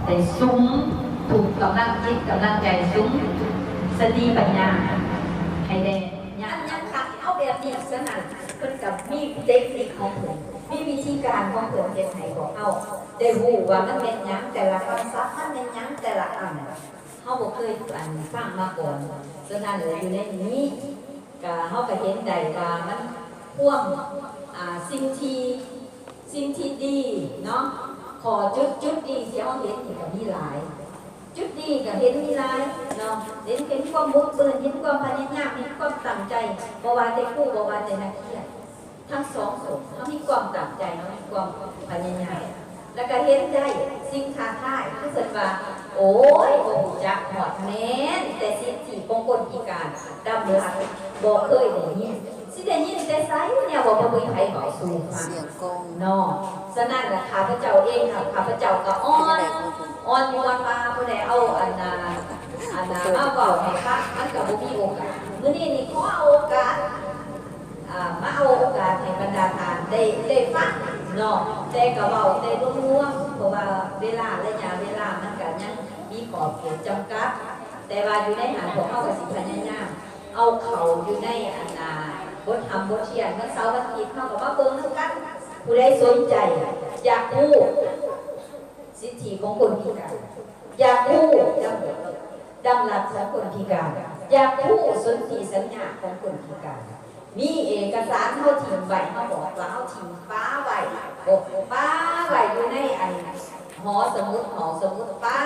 ໄດ້ສຸມທຸກກຳລັງຈິດກຳລັງໃຈ ສຸມສະຕິປັນຍາໃຫ້ແດ່ຍາດ. ຍັງຄັກເອົາແບບນີ້ ສະນັ້ນເພິ່ນກໍມີເຕັກນິກຂອງເພິ່ນ ມີວິທີການຂອງເພິ່ນ ເຮັດໃຫ້ພວກເຮົາໄດ້ຮູ້ວ່າມັນແມ່ນຫຍັງແຕ່ລະຄຳສັບ ມັນແມ່ນຫຍັງແຕ່ລະອັນ ເຮົາບໍ່ເຄີຍ ອັນ ຟັງມາກ່ອນ. ສະນັ້ນແຫຼະ ຢູ່ໃນນີ້ ກະ ເຮົາກະເຫັນໄດ້ວ່າມັນຄວາມ ອ່າ ສິ່ງທີ່ ສິ່ງທີ່ດີເນາະ ຂໍ້ຈຸດ ຈຸດດີທີ່ເຮົາເຫັນນີ້ກະມີຫຼາຍ ຈຸດດີກະເຫັນມີຫຼາຍເນາະ ເຫັນ ເຫັນຄວາມເບີກເບີນ ເຫັນຄວາມພະຍາຍາມ ເຫັນຄວາມຕັ້ງໃຈ ບໍ່ວ່າແຕ່ຄູ ບໍ່ວ່າແຕ່ນັກຮຽນ ທັງສອງຄົນ ເຮົາມີຄວາມຕັ້ງໃຈ ເຮົາມີຄວາມພະຍາຍາມ ແລ້ວກະເຮັດໄດ້ສິ່ງທ້າທາຍ ຄືເພິ່ນວ່າ ໂອ້ຍ ບໍ່ຮູ້ຈັກຮອດແມ່ນແຕ່ສິດທິຂອງຄົນພິການ ດຳລັດ ບໍ່ເຄີຍໄດ້ຍິນ ຊິໄດ້ຍິນແຕ່ໃສ ແນວວ່າບໍ່ມີໃຜເວົ້າສູ່ຟັງເນາະ. ສະນັ້ນລະ ຂ້າພະເຈົ້າເອງ ຂ້າພະເຈົ້າກໍອ່ອນ ອ່ອນວອນວ່າບໍ່ໄດ້ເອົາອັນນ່າ ອັນນ່າ ມາເວົ້າໃຫ້ຟັງ ມັນກໍບໍ່ມີໂອກາດ. ມື້ນີ້ນີ້ຂໍເອົາໂອກາດ ອ່າ ມາເອົາໂອກາດໃຫ້ບັນດາທ່ານໄດ້ ໄດ້ຟັງເນາະ ແຕ່ກໍເວົ້າແຕ່ລວມໆ ເພາະວ່າເວລາ ໄລຍະເວລາມັນກໍຍັງມີຂອບເຂດຈຳກັດ ແຕ່ວ່າຢູ່ໃນຫັ້ນພວກເຮົາກໍຊິພະຍາຍາມເອົາເຂົ້າຢູ່ໃນອັນນ່າ ບົດທຳບົດຮຽນ ວັນເສົາວັນອາທິດເຮົາກໍມາເບິ່ງນຳກັນ. ຜູ້ໃດສົນໃຈຢາກຮູ້ ສິດທິຂອງຄົນພິການ ຢາກຮູ້ດຳລັດຂອງຄົນພິການ ຢາກຮູ້ສົນທິສັນຍາຂອງຄົນພິການ ມີເອກະສານເຮົາຖິ້ມໄວ້ ເຮົາບອກວ່າເຮົາຖິ້ມປະໄວ້ ໂອ ປະໄວ້ຢູ່ໃນອັນຫໍສະໝຸດ ຫ້ອງສະໝຸດ ປະ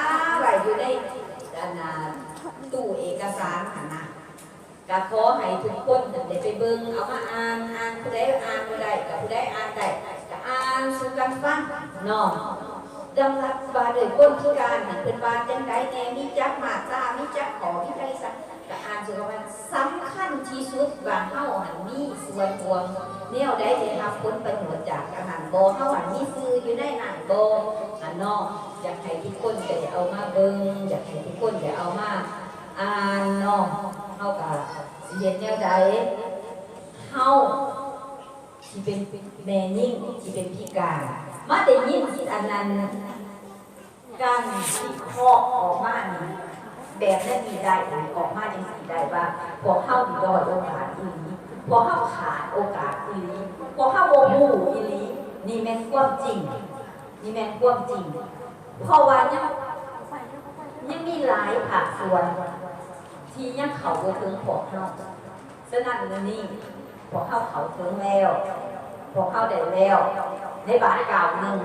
ໄວ້ຢູ່ໃນອັນນ່າ ຕູ້ເອກະສານຫັ້ນນະ. ກະຂໍໃຫ້ທຸກຄົນນັ້ນໄດ້ໄປເບິ່ງ ເອົາມາອ່ານ ອ່ານ ຜູ້ໃດອ່ານບໍ່ໄດ້ ກະຜູ້ໃດອ່ານໄດ້ ກະອ່ານສູ່ກັນຟັງເນາະ. ດຳລັດວ່າດ້ວຍຄົນພິການນັ້ນ ເພິ່ນວ່າຈັ່ງໃດແດ່ ມີຈັກມາດຕາ ມີຈັກຂໍ້ ມີຈັກສັກ ກະອ່ານສູ່ກັນຟັງ. ສຳຄັນທີ່ສຸດວ່າເຮົາຫັ້ນມີສ່ວນຮ່ວມແນວໃດ ໄດ້ຮັບຜົນປະໂຫຍດຈາກອັນນັ້ນບໍ່ ເຮົາຫັ້ນມີຊື່ຢູ່ໃນນັ້ນບໍ່ ຫັ້ນເນາະ. ຢາກໃຫ້ທຸກຄົນໄດ້ເອົາມາເບິ່ງ ຢາກໃຫ້ທຸກຄົນໄດ້ເອົາມາ ອ່ານເນາະ ເຮົາກະຊິເຮັດແນວໃດ ເຮົາຊິເປັນແມ່ຍິງທີ່ເປັນພິການ ມາໄດ້ຍິນອັນນັ້ນ ການວິເຄາະອອກມານີ້ ແບບນັ້ນນີ້ໄດ້ ອອກມາຈັ່ງຊີ້ໄດ້ວ່າ ພວກເຮົານີ້ດ້ອຍໂອກາດອີ່ຫຼີ ພວກເຮົາຂາດໂອກາດອີ່ຫຼີ ພວກເຮົາບໍ່ຮູ້ອີ່ຫຼີ ນີ້ແມ່ນຄວາມຈິງ. ນີ້ແມ່ນຄວາມຈິງ ເພາະວ່າຍັງ ຍັງມີຫຼາຍພາກສ່ວນທີ່ຍັງເຂົ້າບໍ່ເຖິງພວກເຮົາ. ສະນັ້ນ ມື້ນີ້ພວກເຮົາເຂົ້າເຖິງແລ້ວ ພວກເຮົາໄດ້ແລ້ວ ໃນບາດກ້າວໜຶ່ງ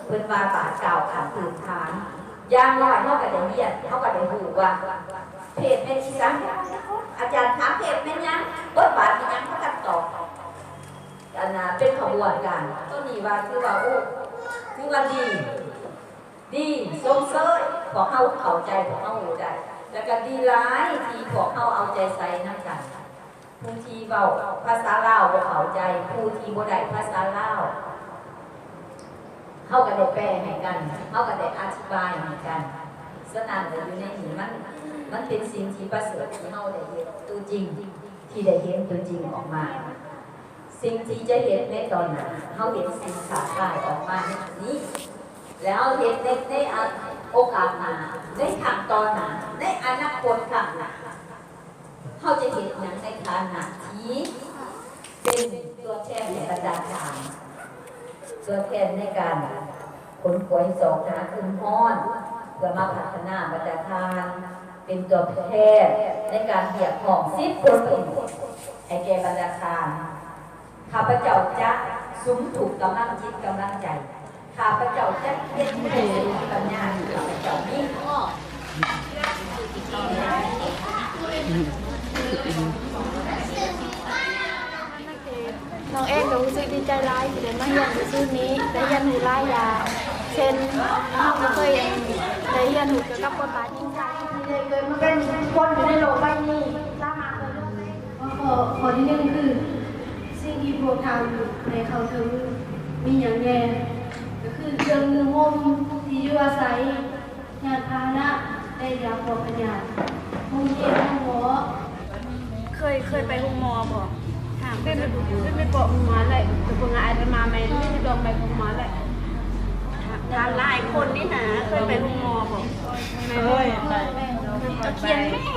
ເພິ່ນວ່າບາດກ້າວຂັ້ນພື້ນຖານ ຢ່າງໜ້ອຍເຮົາກໍໄດ້ຮຽນ ເຮົາກໍໄດ້ຮູ້ວ່າ ເພດແມ່ນອີ່ຫຍັງ ອາຈານຖາມເພດແມ່ນຫຍັງ ບົດບາດແມ່ນຫຍັງ ເຮົາກໍຕອບ ອັນນ່າ ເປັນຂະບວນການ ໂຕນີ້ວ່າຖືວ່າ ໂອ້ ຖືວ່າດີ ດີ ຊົມເຊີຍ ພວກເຮົາເຂົ້າໃຈ ພວກເຮົາຮູ້ໄດ້ ແລ້ວກໍດີຫຼາຍທີ່ພວກເຮົາເອົາໃຈໃສ່ນຳກັນ. ຜູ້ທີ່ເວົ້າພາສາລາວບໍ່ເຂົ້າໃຈ ຜູ້ທີ່ບໍ່ໄດ້ພາສາລາວ ເຮົາກໍໄດ້ແປໃຫ້ກັນ ເຮົາກໍໄດ້ອະທິບາຍໃຫ້ກັນ. ສະນັ້ນ ຢູ່ໃນນີ້ມັນ ມັນເປັນສິ່ງທີ່ປະເສີດທີ່ເຮົາໄດ້ເຮັດຕົວຈິງ ທີ່ໄດ້ເຫັນຕົວຈິງອອກມາ. ສິ່ງທີ່ຈະເຮັດໃນຕອນໜ້າ ເຮົາເຫັນສິ່ງທ້າທາຍອອກມາໃນທີ່ນີ້ ແລ້ວເຮົາເຮັດໃນ ໃນ ອາ ໂອກາດໜ້າ ໃນຄັ້ງຕໍ່ໜ້າ ໃນອະນາຄົດຄັ້ງໜ້າ ເຮົາຈະເຮັດຫຍັງໃນຖານະທີ່ເປັນຕົວແທນໃນບັນດາທ່ານ ຕົວແທນໃນການ ຂົນຂວາຍຊອກຫາທຶນຮອນ ເພື່ອມາພັດທະນາບັນດາທ່ານ ເປັນຕົວແທນໃນການຮຽກຮ້ອງສິດຜົນປະໂຫຍດໃຫ້ແກ່ບັນດາທ່ານ. ຂ້າພະເຈົ້າຈະສຸມທຸກກຳລັງຈິດກຳລັງໃຈ ຂ້າພະເຈົ້າຈະເຮັດໃຫ້ສຸດປັນຍາທີ່ຂ້າພະເຈົ້າມີ. ນ້ອງເອງກໍຮູ້ສຶກດີໃຈຫຼາຍທີ່ໄດ້ມາຮຽນຢູ່ສູນນີ້ ໄດ້ຮຽນຮູ້ຫຼາຍຢ່າງ ເຊັ່ນ ເຮົາບໍ່ເຄີຍໄດ້ຮຽນຮູ້ກ່ຽວກັບບົດບາດຍິງຊາຍ ທີ່ໄດ້ເກີດມາເປັນຄົນຢູ່ໃນໂລກໃບນີ້ ສາມາດເປີດໂລກໃນ ຂໍ້ ຂໍ້ທີໜຶ່ງ ຄື ສິ່ງທີ່ພວກທ່ານໄດ້ເຂົ້າເຖິງມີຫຍັງແດ່? ກໍຄືເຄື່ອງນຸ່ງຫົ່ມ ທີ່ຢູ່ອາໄສ ຍານພາຫະນະ ແລະ ຢາຟອກພະຍາດ ໂຮງຮຽນ ໂຮງໝໍ. ເຄີຍ ເຄີຍໄປໂຮງໝໍບໍ່? ຖາມ ເຄີຍໄປ ເຄີຍໄປປອກຫົວແຫຼະ ແຕ່ເພິ່ນອາດຈະມາໃໝ່ ໄດ້ໄປລອງໄປໂຮງໝໍແຫຼະ. ຫຼາຍຄົນນີ້ນະ ເຄີຍໄປໂຮງໝໍບໍ່? ເຄີຍໄປ. ເອົາຂຽນແມ່.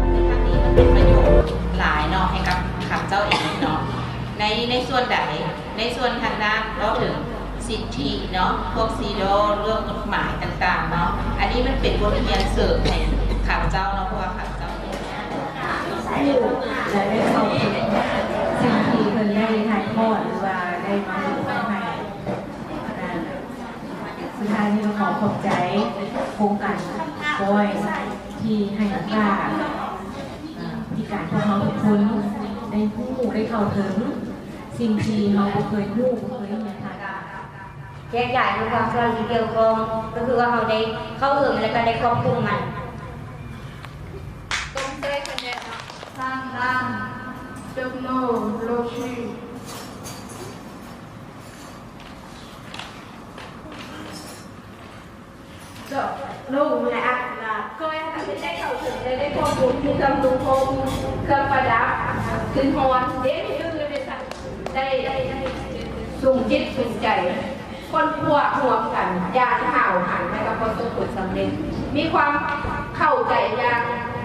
ໃນຄັ້ງນີ້ມັນເປັນປະໂຫຍດຫຼາຍເນາະ ໃຫ້ກັບຂ້າພະເຈົ້າເອງເນາະ ໃນ ໃນສ່ວນໃດ? ໃນສ່ວນທາງດ້ານເວົ້າເຖິງສິດທິເນາະ ພວກຊີໂດ ເລື່ອງກົດໝາຍຕ່າງໆເນາະ ອັນນີ້ມັນເປັນບົດຮຽນເສີມໃຫ້ຂ້າພະເຈົ້າເນາະ ເພາະວ່າຂ້າພະເຈົ້າ ຮູ້ ແລະ ໄດ້ເຂົ້າເຖິງສິ່ງທີ່ເພິ່ນໄດ້ຖ່າຍທອດ ຫຼືວ່າໄດ້ມາເຜີຍແຜ່ໃຫ້ ສຸດທ້າຍນີ້ກໍຂໍຂອບໃຈໂຄງການບອຍ ທີ່ໃຫ້ໂອກາດ ອ່າ ພິການພວກເຮົາທຸກຄົນໄດ້ຮູ້ ໄດ້ເຂົ້າເຖິງສິ່ງທີ່ເຮົາບໍ່ເຄີຍຮູ້ ບໍ່ເຄີຍຮຽນຜ່ານມາ. ແຍກຍ້າຍໃຫ້ພາກສ່ວນທີ່ກ່ຽວຂ້ອງ ກໍຄືວ່າເຮົາໄດ້ເຂົ້າເຖິງ ແລະ ກໍໄດ້ຄວບຄຸມມັນ. ກົມໃຊ້ຄະແນນທາງດ້ານເຕັກໂນໂລຊີ. ເຈາະລົງໃນອັດນະ ກໍໃຫ້ເຮັດໄດ້ເຂົ້າເຖິງ ແລະ ໄດ້ຄວາມຮູ້ກ່ຽວກັບນຸ່ງຫົ່ມ ເຄື່ອງປະດັບ ຄືນຮອນ ເດ້ ອື່ນໆ ໄດ້ ໄດ້ ໄດ້ສຸມຈິດສຸມໃຈ ຄົ້ນຄວ້າຮ່ວມກັນຢ່າງຫ້າວຫັນ ແລະ ກໍປະສົບຜົນສຳເລັດ ມີຄວາມເຂົ້າໃຈຢ່າງ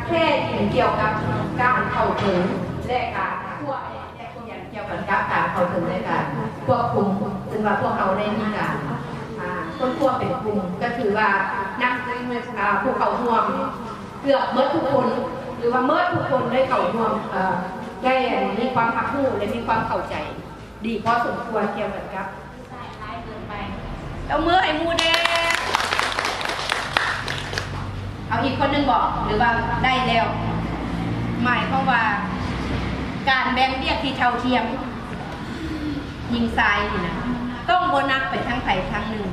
ແທ້ຈິງກ່ຽວກັບການເຂົ້າເຖິງ ແລະ ການຄວ້າ ແລະ ກໍຍັງກ່ຽວກັນກັບການເຂົ້າເຖິງ ແລະ ການຄວບຄຸມ ເຊິ່ງວ່າພວກເຮົາໄດ້ມີການ ອ່າ ຄົ້ນຄວ້າເປັນກຸ່ມ ກໍຖືວ່ານັກ ອ່າ ຜູ້ເຂົ້າຮ່ວມເກືອບໝົດທຸກຄົນ ຫຼືວ່າໝົດທຸກຄົນໄດ້ເຂົ້າຮ່ວມ ເອີ ໄດ້ມີຄວາມຮັບຮູ້ ແລະ ມີຄວາມເຂົ້າໃຈດີພໍສົມຄວນກ່ຽວກັນກັບ ຫຼາຍເກີນໄປ ຕົບມືໃຫ້ໝູ່ແດ່. ເອົາອີກຄົນໜຶ່ງບໍ ຫຼືວ່າໄດ້ແລ້ວ? ໝາຍຄວາມວ່າການແບ່ງວຽກທີ່ເທົ່າທຽມ ຍິງຊາຍນີ້ນະ ຕ້ອງບໍ່ໜັກໄປທາງໃຜທາງໜຶ່ງ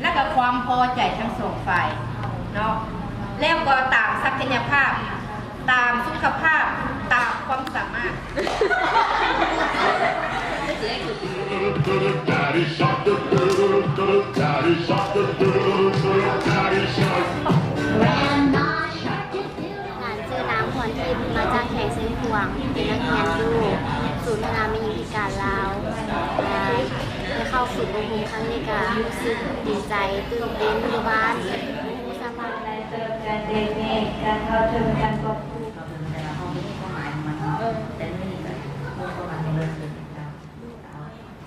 ແລະ ກໍຄວາມພໍໃຈທັງສອງຝ່າຍເນາະ ແລ້ວກໍຕາມສັກກະຍະພາບ ຕາມສຸຂະພາບ ຕາມຄວາມສາມາດ. ຫຼານຊື່ນາງ ພອນທິບ ມາຈາກແຂວງຊຽງຂວາງ ເປັນນັກຮຽນຢູ່ສູນພັດທະນາແມ່ຍິງພິການລາວ. ໄດ້ເຂົ້າຝຶກອົບຮົມຄັ້ງນີ້ກະຮູ້ສຶກດີໃຈ ຕື່ນເຕັ້ນຢູ່ບ້ານ ຮູ້ສາມາດ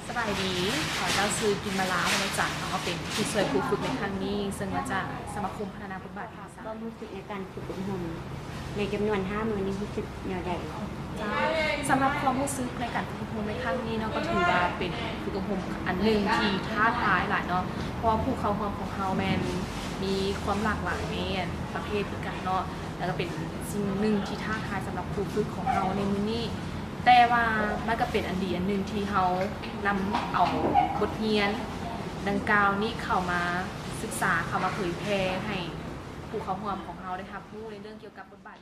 ສະບາຍດີ ຂ້າພະເຈົ້າຊື່ ກິນມາລາ ວັນນະຈັນເນາະ ເປັນຜູ້ຊ່ວຍຄູຝຶກໃນຄັ້ງນີ້ ເຊິ່ງມາຈາກສະມາຄົມພັດທະນາບົດບາດພາສາ. ຄວາມຮູ້ສຶກໃນການຝຶກອົບຮົມໃນຈຳນວນຫ້າມື້ນີ້ຮູ້ສຶກແນວໃດ? ສຳລັບຄວາມຮູ້ສຶກໃນການຝຶກອົບຮົມໃນຄັ້ງນີ້ເນາະ ກໍຖືວ່າເປັນຝຶກອົບຮົມອັນໜຶ່ງທີ່ທ້າທາຍຫຼາຍເນາະ ເພາະວ່າຜູ້ເຂົ້າຮ່ວມຂອງເຮົາແມ່ນມີຄວາມຫຼາກຫຼາຍໃນປະເພດຄືກັນເນາະ ແລ້ວກໍເປັນສິ່ງໜຶ່ງທີ່ທ້າທາຍສຳລັບຄູຝຶກຂອງເຮົາໃນມື້ນີ້. ແຕ່ວ່າມັນກໍເປັນອັນດີອັນໜຶ່ງທີ່ເຮົານຳເອົາບົດຮຽນດັ່ງກ່າວນີ້ເຂົ້າມາສຶກສາ, ເຂົ້າມາເຜີຍແຜ່ໃຫ້ຜູ້ເຂົ້າຮ່ວມຂອງເຮົາໄດ້ຮັບຮູ້ໃນເລື່ອງກ່ຽວກັບບົດບາດ